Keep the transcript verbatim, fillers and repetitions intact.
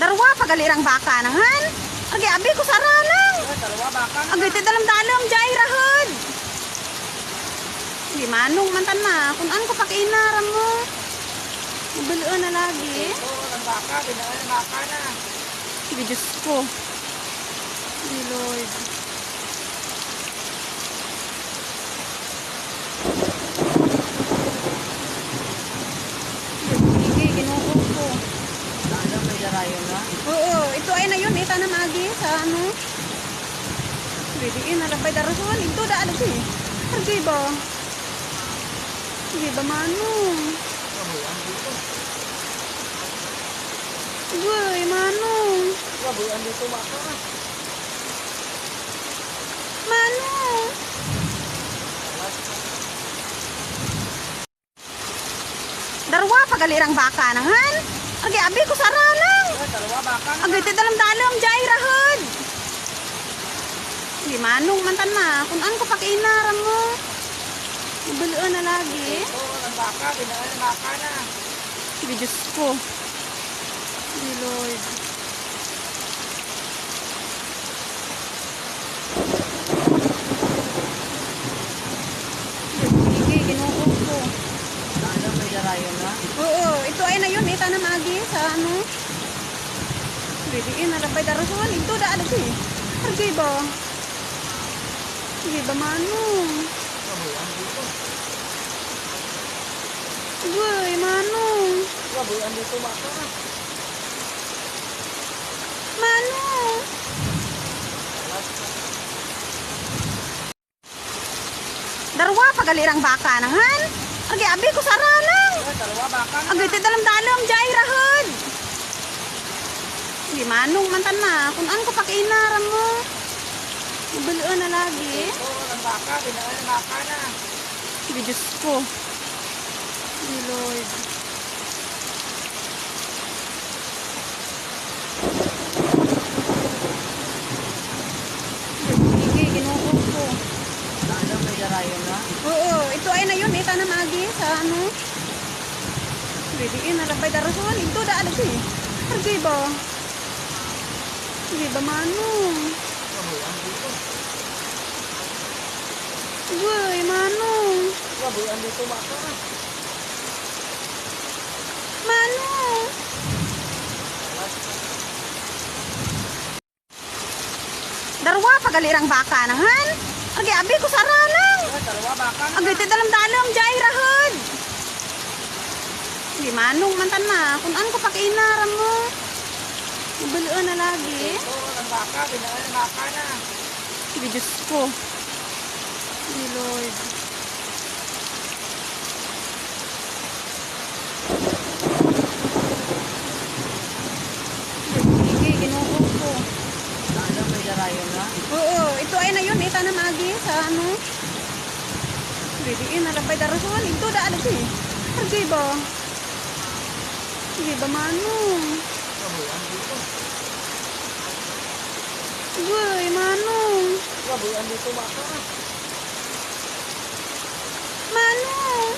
Darwa pa gali rang baka na han. Agi, abi ko sara lang. Ay, darwa baka na. Agi, ti dalum-dalum dya ra hud. Agi, manong man tana. Kun-an ko pakaina ramo. Mabul-un na lagi. Ito, ang baka, binaal ang baka na. Agi, Diyos ko. Agi, Lord. Sige, Ginoo ko. Ano, may darayon na? Oo, ito ay na yun, ita na magi sa ano. Pwede yun, nalabay darason. Ito, daan na siya. Argay ba? Sige ba, manong? Uy, manong. Manong. Darwa pa gali rang baka na han. Agi, abi ko sara lang. Agi, ti dalum-dalum dya ra hud. Agi, manong man tana. Kun-an ko pakaina ramo. Mabul-un na lagi. Ito, ang baka, binaal ang baka na. Sige, Diyos ko. Sige, Lord. Sige, Ginoo ko. Ano, may darayon na? Oo, ito ay na yun, ita na magi sa ano. Pwede yun, nalabay darason. Ito, daan na siya. Argay ba? Sige ba, manong? Uy, manong. Manong. Darwa pa gali rang baka na han. Agi, abi ko sara lang. Agi, ti dalum-dalum dya ra hud. Agi, manong man tana. Kun-an ko pakaina ramo. Mabul-un na lagi. Ito, ang baka, binaal ang baka na. Sige, Diyos ko. Sige, Lord. Sige, Ginoo ko. Ano, may darayon na? Oo, ito ay na yun, ita na magi sa ano. Pwede yun, nalabay darason. Ito, daan na siya. Argay ba? Sige ba, manong? Uy, manong. Manong. Darwa pa gali rang baka na han. Agi, abi ko sara lang. Agi, ti dalum-dalum dya ra hud. Agi, manong man tana. Kun-an ko pakaina ramo. Mabul-un na lagi. Ito, ang baka, binaal ang baka na. Sige, Diyos ko. Sige, Lord. Sige, Ginoo ko. Ano, may darayon na? Oo, ito ay na yun, ita na magi sa ano. Pwede yun, nalabay darason. Ito, daan na siya. Argay ba? Sige ba, manong? Uy, manong. Manong.